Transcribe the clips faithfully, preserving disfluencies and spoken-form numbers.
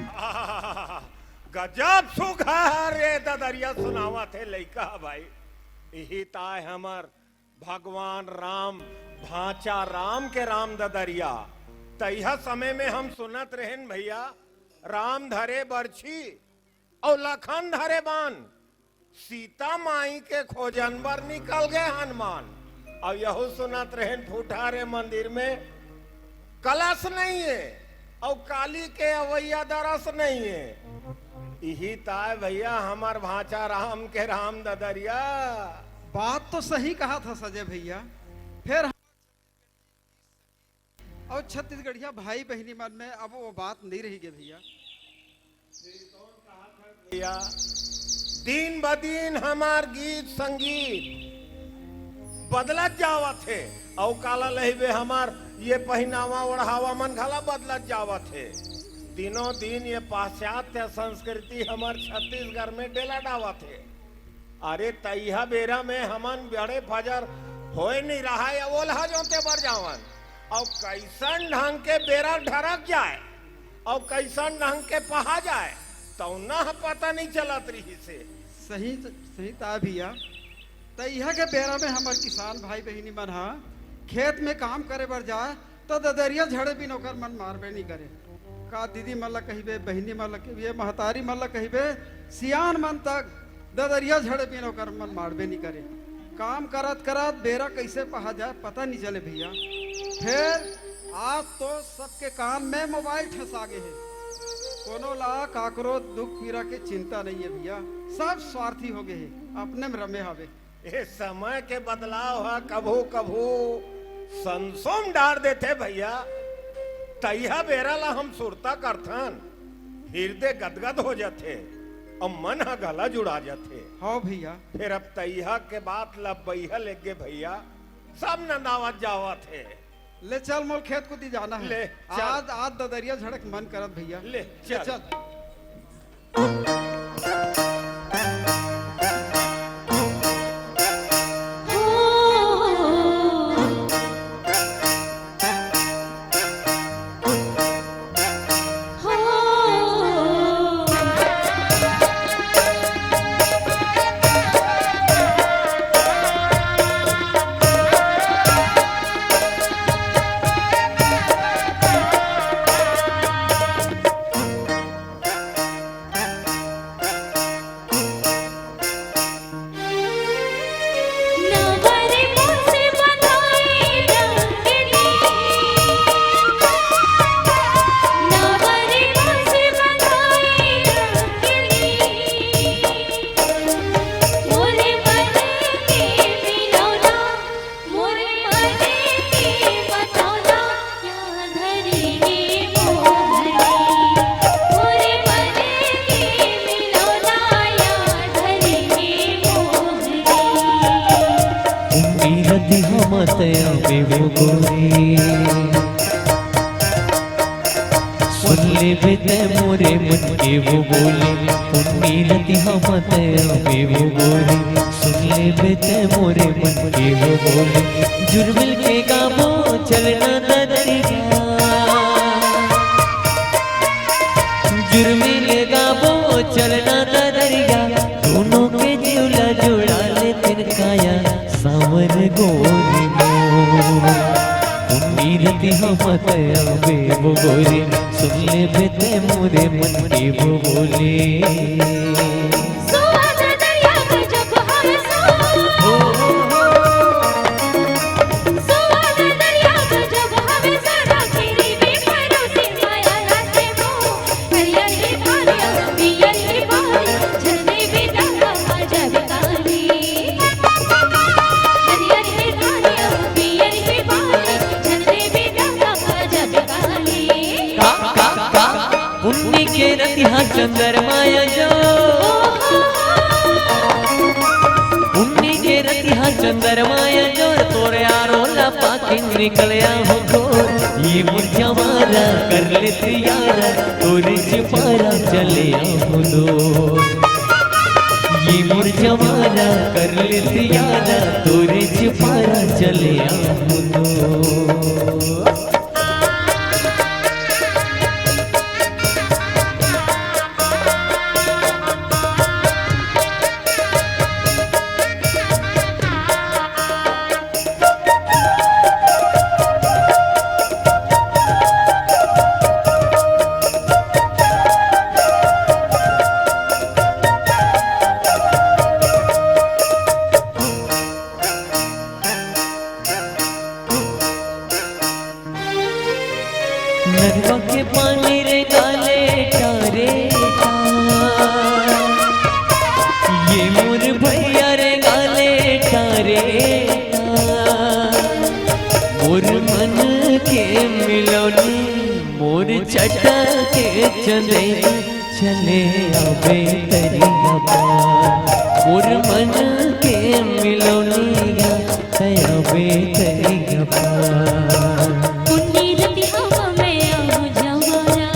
आहा, गजब सुघर रे ददरिया सुनावत हे लइका भाई। इही ताय हमर भगवान राम, भांचा राम के राम ददरिया। तइहा समय में हम सुनत रहेन भइया, राम धरे बरछी अउ लखन धरे बान। सीता माई के खोजन बर निकल गे हनुमान। अउ यहू सुनत रहेन फूटा रे मंदिर में कलश नइ हे, अउ काली के अवइया दरस नइ हे। इही ताय भइया हमर भांचा राम के राम ददरिया। बात तो सही कहा था सजे भइया। फेर अउ छत्तीसगढ़िया भाई बहिनी मन में अब वो बात नइ रहि गे भइया। भइया, दिन ब दिन हमर गीत संगीत बदलत जावत हे, अउ काला लहिबे हमर ये पहिनावा ओढ़ावा मन घला बदलत जावत हे। दिनों दिन ये पाश्चात्य संस्कृति हमर छत्तीसगढ़ में डेला डावत हे। अरे तइहा बेरा में हमन बड़े फजर होय नइ रहय, ओलहा जोते बर जावन, अउ कइसन ढंग के बेरा ढरक जाय, अउ कइसन ढंग के पहा जाय, तउना ह पता नइ चलत रिहिस हे। सही, सही ता भइया। तइहा के बेरा में हमर किसान भाई बहिनी मन ह खेत में काम करे बर जाय, त ददरिया झड़े बिन ओकर मन मारबे नइ करे। का दीदी मन ला कहिबे, बहिनी मन ला कहिबे, महतारी मन ला कहिबे, सियान मन तक ददरिया झड़े बिन ओकर मन मारबे नइ करे। काम करत करत बेरा कइसे पहा जाय, पता नइ चले भइया। फेर आज तो सबके कान में मोबाइल ठसा गे हे। कोनो ला काकरो दुख पीरा के चिंता नइ हे भइया, सब स्वार्थी हो गे हे, अपने में रमे हवे। ए समय के बदलाव ह कभू कभू संसो म डार देथे भइया। तइहा बेरा ला हम सुरता करथन, हिरदे गदगद हो जथे अउ मन ह घला जुड़ा जथे। हव भइया। फेर अब तइहा के बात ला बइहा लेगे भइया, सब नंदावत जावत हे। ले चल, मोल खेत कोती जाना हे। ले, चल। आज, आज ददरिया झड़क मन करत भइया। ले, ले चल। चल। उम्मीद दिहा मत आवे वो गोरी, सुन लेबे तै मोरे मन के वो बोली। उम्मीद दिहा मत आवे वो गोरी, सुन लेबे तै मोरे मन के वो बोली। जुरमिल के गाबो चलना ददरिया, जुरमिल गाबो चलना ददरिया, दूनों के जीव ला जुड़ा ले तिनकाया, सांवर गोरी मोर। उम्मीद दिहा मत आवे वो गोरी, सुन लेबे तै मोरे मन के वो बोली। का, का, का? उन्नी के रतिहा चंद्रमा आजोर, उन्नी के रतिहा चंद्रमा आजोर, तोर यारो ला पाके निकल आहों गोर। ये मोर जवाना कर लेत यारा, तोरे चिपारा चले आहों दूर। ये मोर जवाना कर लेत यारा, तोरे चिपारा चले आहों दूर। चले, चले आबे तरिया पार, मोर मन के मिलोनिया, तय आबे तरिया पार। पुन्नी रतिहा मैं आहूं जवारा,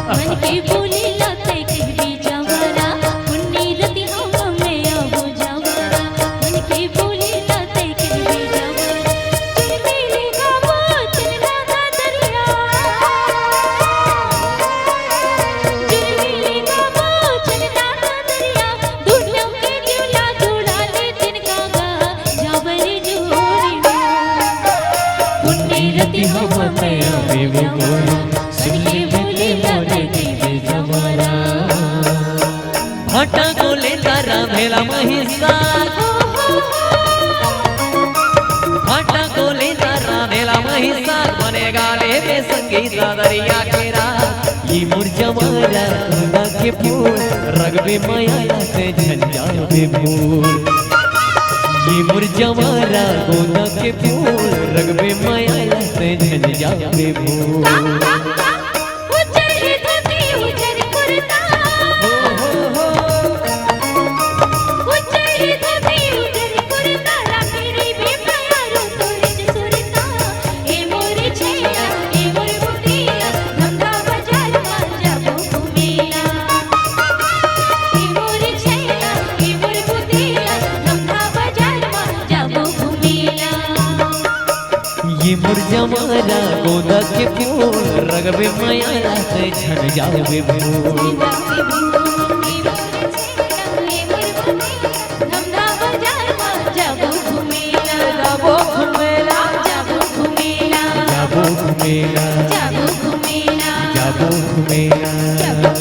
मन के बोली ला तय कहबे जवारा। पुन्नी रतिहा मैं आहूं जवारा, मन के बोली ला तय कहबे जवारा। चुलबुली गाबो चलना का दरिया, चुलबुली गाबो चलना का दरिया। दुनिया के जिउला जुड़ा ले तिनका गा, जाबर जोड़ी में। पुन्नी रतिहा मैं आहूं जवारा, सुन के बोली ला तय कहबे जवारा। भांटा को लेता रांधेला महिसार, भांटा को लेता रांधेला महिसार, बने गाले में संगीता दरिया के रार। ये मोर जवारा गोंदा के फूल, रंगबे मया ला तय झन जाबे भूल। ये मोर जवारा गोंदा के फूल, रंगबे मया ला तय झन जाबे भूल। उजर धोती, उजर कुर्ता। हो, हो, हो। उजर धोती, उजर कुर्ता, राखे रहिबे मया रो तोरे ज सुरता। ए मोर छैला, ए मोर बुधिया, धमधा बजार मा जाबो घुमेला। ए मोर छैला, ए मोर बुधिया, धमधा बजार मा जाबो घुमेला। ये मोर जवारा गोंदा के फूल, रंगबे मया ला तय झन जाबे भूल। धमधा बजार मा जाबो घुमेला, जाबो घुमेला, जाबो घुमेला, जाबो घुमेला, जाबो घुमेला, जाबो घुमेला, जाबो